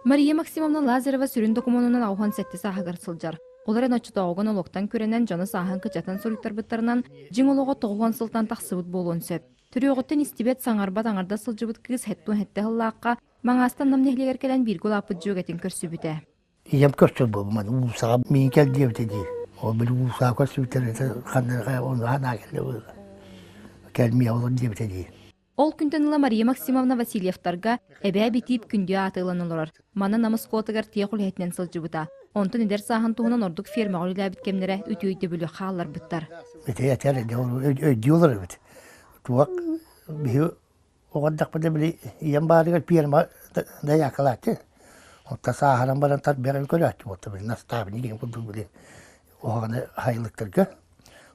Мария Максимовна Лазарева сүрүн докумуонунан 87 сааһыгар сылдьар. Ол эрэн оччотооҕуга нолуоктан күрэнэн дьону сааһын кыччатан суруйтарбыттарынан дьиҥ олоҕо 90 сылтан тахсыбыт буолуон сөп. Төрүөҕүттэн истибэт, саҥарбат аҥардас сылдьыбыт кыыс 77 сыллаахха Маҥаастан Нам нэһилиэгэр кэлэн бииргэ улааппыт дьүөгэтин көрсүбүтэ. Ийэм көрсөр буолбуман уулусаҕа миин кэл диэбитэ дии. Ол били уулусаҕа көрсүбүттэр это ханна ону ханаа кэллэ буолла. Кэлмиэ олор диэбитэ дии. Ол күнтэн ыла Мария Максимовна Васильевтарга эбээ Битиип күндү ааты ылан олорор. Манна Намыс куотугар тиэх үлэһитинэн сылдьыбыта. Онтон эдэр сааһын туһунан ордук фермаҕа үлэлээбит кэмнэрэ үтүө өйдөбүлү хаалларбыттар. Ити этэр өйдүү олор эбит. Туох биһи оҕордохпуна били ийэм баарыгар пиэрмэ дайаакалааччы. Оттон сааһыран баран тарбыйарын көрөөччү буолта били наставник диэн курдук били уһаҕаны хайылыктарга.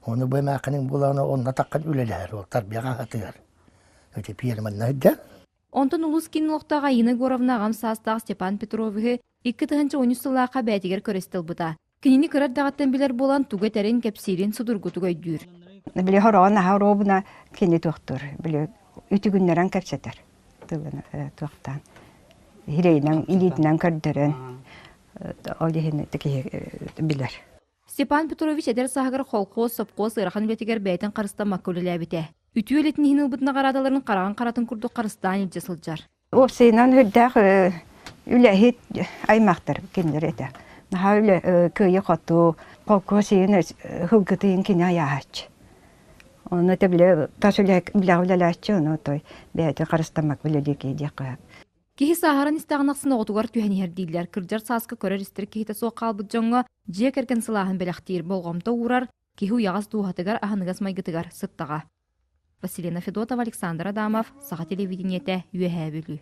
Ону бу эмээххиниҥ буолаҕына онно таххан үлэлэһэр ол тарбыйаҕа аһатыгар. Ити пиэрмэннэ сылдьан. Онтон улуус киин олохтоох Айыына Егоровна аҕам саастаах Степан Петровиһы 2013 сыллаахха бэйэтигэр көрүстэ ылбыта. Кинини кыра эрдэҕиттэн билэр буолан тугу этэрин, кэпсиирин судургутук өйдүүр. Били хороҕон аһа оруобуна кини туохтуур, били үтүгүннэрэн кэпсэтэр тылын туохтаан иһирэйинэн илиитинэн көрдөрөн ол иһин киһи билэр. Степан Петрович эдэр сааһыгар холкуос, сопхуос ыарахан үлэтигэр бэйэтин харыстаммакка үлэлээбитэ. Үтүө үлэтин иһин ылбыт наҕараадаларын хараҕын харатын курдук харыстаан илдьэ сылдьар. Уопсайынан үрдээх үлэһит аймахтар кинилэр этэ. Наһаа үлэ кыайы-хотуу, холкуос иһин һылгытыйын кини айааһааччы. Ону это билэ тас үлэ билэҕэ үлэлээччи, ону той бэйэтин харыстаммакка үлэлиир киһи диэххэ сөп. Киһи сааһыран истэҕин ахсын оҕотугар түһэн иһэр дииллэр. Кырдьар сааска көрөр-истэр киһитэ суох хаалбыт дьоҥҥо дьиэ кэргэн сылааһын бэлэхтиир, болҕомто уурар, киһи уйаҕас дууһатыгар, аһыныгас майгытыгар сыттаҕа. Василина Федотова, Александр Адамов, Саха телевидениетэ, Үөһээ Бүлүү.